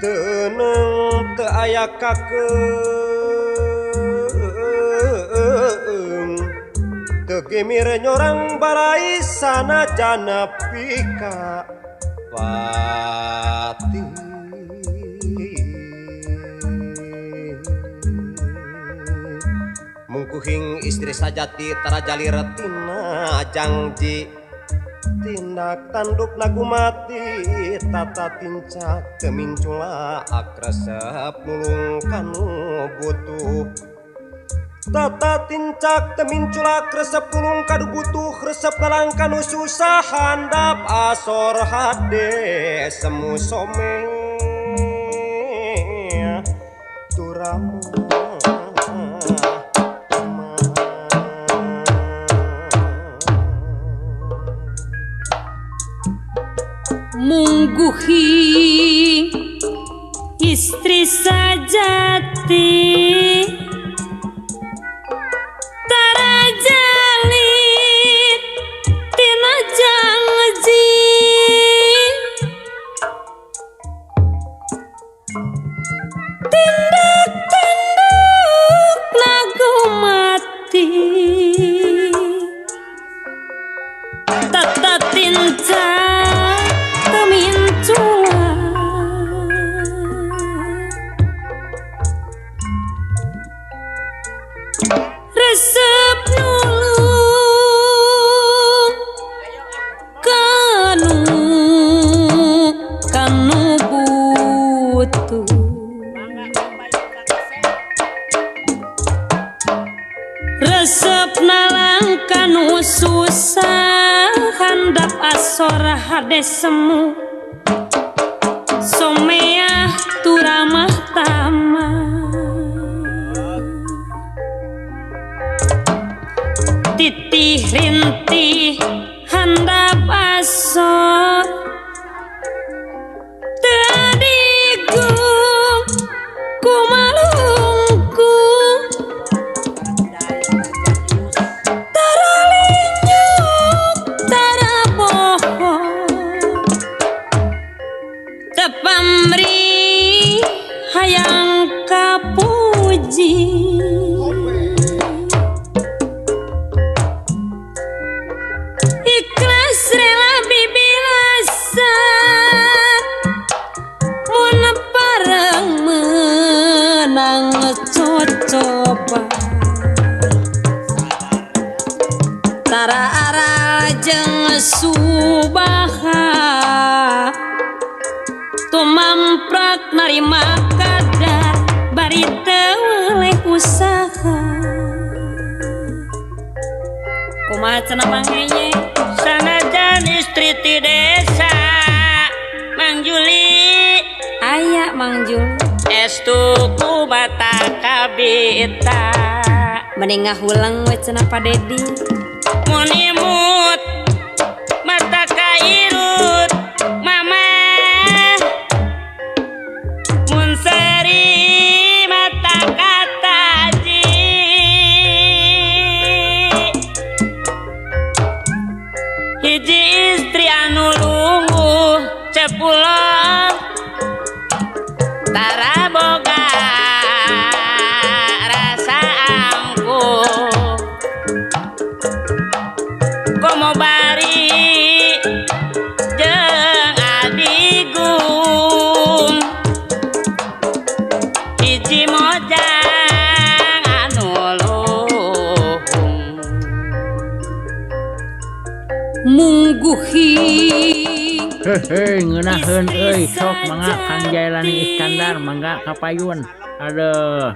Teu teu aya kakeung teu gemir nyorang barai sanajana pika pati. Mungkuhing istri sajati tara jalir tina jangji tindak tanduk nagu mati tata tincak temincula akresep nulung kanu butuh tata tincak temincula resep nulung kanu butuh resep nalang kanu susah handap asor hade semu some turamu. Mungguhi istri sajati tara jalit tina jangji tindak tanduk nagu mati tata tincak resep nulung kanu kanu butuh resep nalang kanu susah handap asor hade semu someah turamah tamah titih rintih handap asor tadigung kumalungkung tara linyuk tara bohong tepamri hayang kapuji. Ikhlas rela bibilasa mun pareng menang cocoba tara aral jeung subaha tumamprak narima kadar bari teu weleh usaha. Kumaha cenah Mang Eye? Sanajan istri ti desa Mang Juli aya Mang Juli estu ku mata kabita mending ngahuleng we cenah Pa Dedi mun imut mata kairut mama mun seri mata kataji hiji istri anu lungguh cepulon tara boga rasa angkuh komo bari jeung adigung hiji mojang anu luhung. Mungguhi Hehe ngeunaheun euy sok mangga Kang Jailani Iskandar mangga kapayun. Aduh.